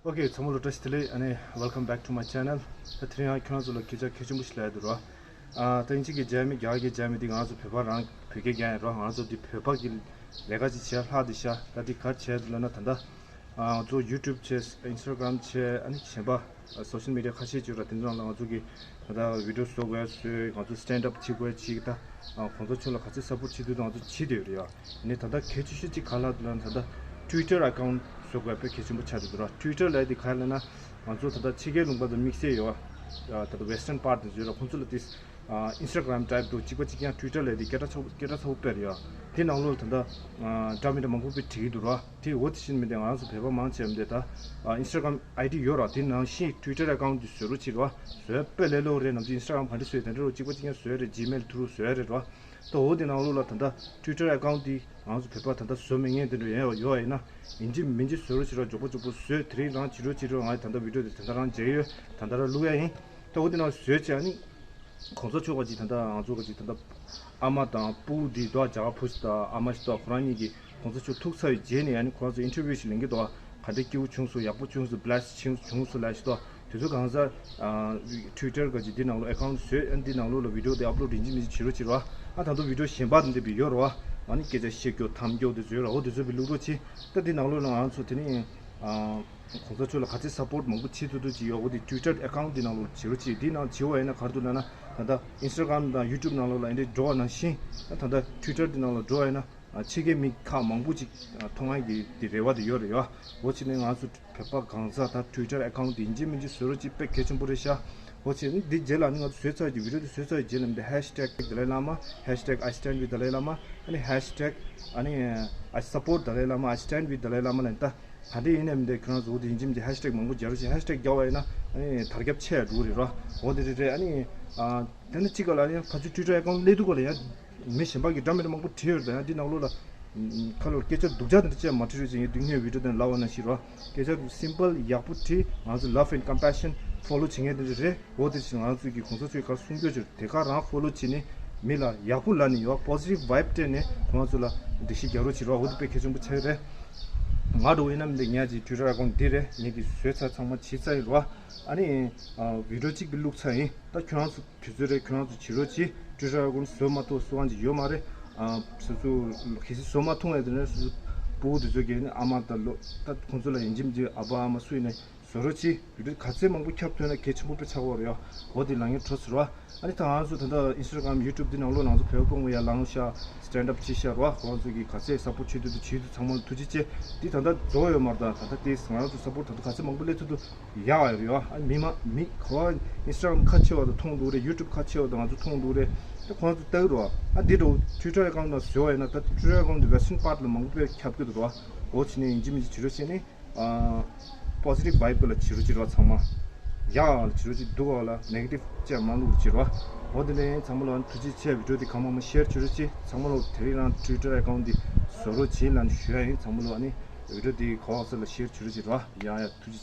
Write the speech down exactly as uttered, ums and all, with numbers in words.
ཨོ་ཁེ། ཚང་མ་ལ་བཀྲ་ཤིས་བདེ་ལེགས། ཨ་ནི། Welcome back to my channel. ད་དེ་རིང་ཡང་ཁྱོད་རང་ཚོ་ལ་སྐད་ཆ་གལ་ཆེན་པོ་ཞིག་ལབ་ཡ་འདུག་ར། ཨ། ད་དབྱིན་ཇི་གི་རྒྱ་མི་རྒྱ་གར་གི་རྒྱ་མི་འདི་ང་ཚོ་བོད་པ་རང་བོད་སྐད་རྒྱག་ཡ་ར། ང་ཚོ་འདི་བོད་པ་གི་ལས་ཀ་ཅིག་བྱས་ལྷག་དེ་ཤ། ད་འདི་ག་རེ་བྱས་འདུག་ལབ་ན། ད་ལྟ་ང་ཚོ་YouTube་བྱས། Instagram་བྱས། ཨ་ནི་གཞན་པ་social media་ཁ་ཤས་ཅིག་ཡོད་ར། དེ་ཚོ་ནང་ལ་ང་ཚོ་གི་ད་ལྟ་video་བཟོ་དགོས་བཟོས། ང་ཚོ་stand up་བྱེད་དགོས་བྱེད། ད་གོང་ས་མཆོག་ལ་ག་ཚོད་support་བྱེད་ཐུབ་ད་ང་ཚོ་བྱེད་བསྡད་ཡོད་རེད་ཡ། ནི་ད་ལྟ་གལ་ཆེ་ཤོས་གཅིག་ག་རེ་ལབ་ན། ད་ལྟ་Twitter་account་བཟོ་དགོས་དཔེ་གལ་ཆེན་པོ་ཆགས་བསྡད་འདུག་ར། Twitter་ལབ་ཡ་དེ་ག་རེ་ལབ་ན། ང་ཚོ་ད་ལྟ་ཕྱི་རྒྱལ་ལུང་པ་དང་དམིགས་བསལ་ཡོད་ཨ། ད་ལྟ་western part་དེ་ཚོ་ཡོད་ར། ཁོང་ཚོ་ལ་དེ་Instagram type་འདྲ་གཅིག་པ་གཅིག་རྐྱང་། Twitter་ལབ་ཡ་དེ་སྐད་གྲགས་ཚ་པོ་སྐད་གྲགས་ཚ་པོ་དཔེ་རེད་ཡ། དེ་ནང་ལོགས་ལ་ད་ལྟ་འདྲ་མི་འདྲ་མང་པོ་དཔེ་བྲིས་འདུག་ར། དེ་འོ་དེ་བཞིན་མི་འདི་ང་རང་ཚོ་བོད་པ་མང་ཆེ་བ་འདི་ད་Instagram ID་ཡོད་ར། དེ་ནང་བཞིན་Twitter་account་དེ་བཟོ་རོགས་བྱེད་ར། བཟོ་ཡ་དཔེ་ལས་སླ་པོ་རེད། ནམ་རྒྱུན་Instagram་ག་འདྲ་བཟོས་དེ་འདྲ་རོ་གཅིག་པ་གཅིག་རྐྱང་བཟོ་ཡ་རེད། Gmail་through་བཟོ་ཡ་རེད་ར། ད་འོ་དེ་ནང་ལོགས་ལ་ད་ལྟ་Twitter་account་དེ་ང་ཚོ་བོད་པ་ད་ལྟ་བཟོ་མི་ཉན་དེ་འདྲ་ཡོད་ཡོད་ཡིན་ན། ཡིན་གཅིག་མིན་གཅིག་བཟོ་རོགས་བྱེད་ར། མགྱོགས་པོ་མགྱོགས་པོ་བཟོས། དེ་རིང་རང་བྱེད་རོགས་བྱེད་རོགས། ང་ད་ལྟ་video་དེ་ད་ལྟ་རང་མཇལ་ཡོད། ད་ལྟ་རང་བླུག་ཡ་ཡིན། ད་འོ་དེ་ནང་བཟོས་བྱས། ཨ་ནི་གོང་ས་མཆོག་ག་ཅིག་ད་ལྟ་ང་ཚོ་ག་ཅིག་ད་ལྟ་ཨ་མ་དང་སྤུ་གུ་འདི་དོ་རྒྱ་གར་བུ་ཞིག་དང་ཨ་མ་ཞིག་དང་ཁོ་རང་གཉིས་ཀྱིས་གོང་ས་མཆོག་ཐུག་ཚར་བའི་རྗེས་ནས། ཨ་ནི་ཁོ་རང་ཚོ་interview་ཞིག་ལེན་གྱི་འདུག་ག་འདྲ་སྐྱིད་པོ་བྱུང་སོང་། ཡག་པོ་བྱུང་སོང་། Bless་བྱུང་བྱུང་སོང་ལབ་ཞིག་འདུག་དེ་ཚོ་གང་ཟག་Twitter་ག་ཅིག་འདི་ནང་ལོགས་account་བཟོས། ཨ་ནི་འདི་ནང་ལོགས་ལ་video་དེ་upload་ཡིན་གཅིག་མིན་གཅིག་བྱེད་རོགས་བྱེད་ར། ཨ་ད་དུང་video་གཞན་པ་འདི་འདི་བི་ཡོད་ར། ཨ་ནི་སྐད་ཆ་བཤད་རྒྱུ་འཐམ་རྒྱུ་དེ་ཚོ་ཡོད་ར། འོ་དེ་ཚོ་བི་བླུག་རོགས་བྱེད། ད་འདི་ནང་ལོགས་ལ་ང་ཚོ་དེ་ནི་གོང་ས་མཆོག་ལ་ག་ཚད་support་མང་པོ་བྱེད་ཐུབ་ཐུབ་ཅིག་ཡོད། འོ་དེ་Twitter་account་འདི་ནང་ལོགས་བྱེད་རོགས་བྱེད། འདི་ནང་བྱེད་པ་ཡིན་ན་ག་རེ་འདུག་ལབ་ན། ད་ལྟ་Instagram་དང་YouTube་ནང་ལོགས་ལ་འདི་འདྲ་འགྲོ་བ་ནང་བཞིན། ད་ལྟ་Twitter་འདི་ནང་ལ་འགྲོ་བ་ཡིན་ན། ཕྱི་རྒྱལ་མི་ཁག་མང་པོ་ཅིག་མཐོང་ཡ་གི་དེ་རེ་བ་དེ་ཡོད་རེད་ཡ། འོ་བྱས་ནས་ང་ཚོ་བོད་པ་གང་ཟག་ད་Twitter account་དེ་ཡིན་གཅིག་མིན་གཅིག་བཟོ་རོགས་ཅིག་དཔེ་གལ་ཆེན་པོ་རེད་ཤག་འོ་བྱས་ནས་འདི་རྗེས་ལ་ནི་ང་ཚོ་བཟོས་ཚར་གྱི་video་དེ་བཟོས་ཚར་གྱི་རྗེས་ལ་འདི་hashtag Dalai Lama, hashtag I stand with Dalai Lama, ཨ་ནི་hashtag ཨ་ནི་I support Dalai Lama, I stand with Dalai Lama་ལ་ད་ག་འདྲ་ཡིན་ནའི་འདི་ཁྱོད་རང་ཚོ་འོ་དེ་ཡིན་གཅིག་མིན་གཅིག་hashtag་མང་པོ་རྒྱག་རོགས་ཅིག། hashtag་རྒྱག་པ་ཡིན་ན་ཨ་ནི་དར་ཁྱབ་ཆེ་ཡ་འགྲོ་གི་རེད་ར། འོ་དེ་རེད་རེད། ཨ་ནི་དེ་ནི་གཅིག་ག་ལ་ཡང་ཕ་ཚོའི་Twitter account་སླེབས་དུས་ག་ལ་ཡང་། མི་གཞན་པ་གིས་འདྲ་མི་འདྲ་མང་པོ་བྲིས་ཡོད་རེད། ད་ཡང་འདི་ནང་ལོགས་ལ་ཁ་ལོར་སྐད་ཆ་སྡུག་ཅག་དེ་འདྲ་བཅས་མ་བྲིས་རོགས་བྱེད། ངས་འདི་སྔོན་video་དེ་ལབ་པ་ནང་བཞིན་རོ། སྐད་ཆ་simple་ཡག་པོ་བྲིས། ང་ཚོ་love and compassion་follow་བྱེད་མཁན་དེ་འདྲ་རེད། འོ་དེ་བཞིན་ང་ཚོ་གི་གོང་ས་མཆོག་གིས་ག་རེ་གསུང་རྒྱུ་བྱེད་དེ་ག་རང་follow་བྱས་ནས་མི་ལ་ཡག་པོ་ལབ་ནས་ཡོད། positive vibe་སྤྲད་ནས་ཁོང་ཚོ་ལ་འགྲེལ་བཤད་རྒྱག་རོགས་བྱེད་རོགས། འོ་དེ་དཔེ་གལ་ཆེན་པོ་ཆགས་ཀྱི་རེད། ང་འདྲ་བོ་ཡིན་ན་མི་འདི་ངས་ཀྱི་Twitter account་འདི་རེད། ངས་ཀྱི་བཟོས་ཚར་ཚང་མ་བྱས་ཚར་ཡིན་རོ། ཨ་ནི་video་གཅིག་གི་བླུགས་ཚར་ཡིན། ད་ཁྱོད་རང་ཚོ། དུས་ཚོད་རེད། ཁྱོད་རང་ཚོ་བྱེད་རོགས་གྱིས། Twitter་ཀུན་བཟོ་མ་ཐུབ་སུ་དབང་ཅིག་ཡོད་མ་རེད། ཨ། སོ་སོ་གལ་སྲིད་བཟོ་མ་ཐུབ་ཡ་དེ་ནས་སོ་སོ་སྤུ་གུ་དེ་ཚོ་གི་ཨ་མ་དང་ལོ། ད་ཁོང་ཚོ་ལ་ཡིན་གཅིག་མིན་གཅིག་ཨ་ཕ་ཨ་མ་སུ་ཡིན་ནའི་བཟོ་རོགས་གྱིས། བི་ཌི་ཡོ་ག་ཚད་མང་པོ་ཁྱབ་ཐུབ་ན་གལ་ཆེན་པོ་དཔེ་ཆགས་ཀྱི་ཡོད་རེད་ཡ། འོ་དེ་ལ་ངས་འགྲོ་ཟེར་བ། ཨ་ནི་ད་ང་ཚོ་ད་ལྟ་Instagram YouTube་དེ་ནང་ལོགས་ནང་ཚོ་བོད་པ་མང་པོ་ཡར་ལངས་ཤག stand up་བྱས་ཤག་རོ། ཁོང་ཚོ་གིས་ག་ཚད་support་བྱེད་ཐུབ་ཐུབ་བྱེད་ཐུབ། ཚང་མ་ལ་ཐུགས་རྗེ་ཆེ། དེ་ད་ལྟ་རྫོགས་ཡོད་མ་རེད། ད་ད་ལྟ་དེ་ང་ཚོ་support་ད་ལྟ་ག་ཚད་མང་པོ་སླེབས་ཐུབ་ཐུབ། ཡག་ཡོད་རེད་བ། ཨ། མི་མ་མི་ག་བ་Instagram་ཁ་ཆེ་བ་དང་མཐོང་འདུག་རེད། YouTube་ཁ་ཆེ་བ་དང་ང་ཚོ་མཐོང་འདུག་རེད། ད་ཁོང་ཚོ་ལྟ་གི་རོ། ཨ་འདི་འདྲ་Twitter་ཀུན་ནང་བཟོས་པ་ཡིན་ན། ད་Twitter་ཀུན་འདི་western part་ལ་མང་པོ་དཔེ་ཁྱབ་ཀྱི་འདུག་རོ། འོ་བྱས་ནས་ཡིན་གཅིག་མིན་གཅིག་བྱེད་རོགས་བྱས་ནས། ཨ། positive vibe་ལ་བྱེད་རོགས་བྱེད་རོགས། ཚང་མ་ཡག་ལ་བྱེད་རོགས་བྱེད། སྡུག་པ་ལ་negative་བཅས་མ་བླུག་བྱེད་རོགས། འོ་དེ་ནས་ཚང་མ་ལ་ཐུགས་རྗེ་ཆེ། video་འདི་གང་མང་མང་share་བྱེད་རོགས་བྱེད། ཚང་མ་ལ་དེ་རིང་རང་Twitter་account་འདི་བཟོ་རོགས་བྱེད་ལབ་ནས་ཞུ་ཡ་ཡིན། ཚང་མ་ལ་ཨ་ནི་video་འདི་གོ་བ་ཚོ་ལ་share་བྱེད་རོགས་བྱེད་རོགས། ཡ་ཡ་ཐུགས་རྗེ་ཆེ།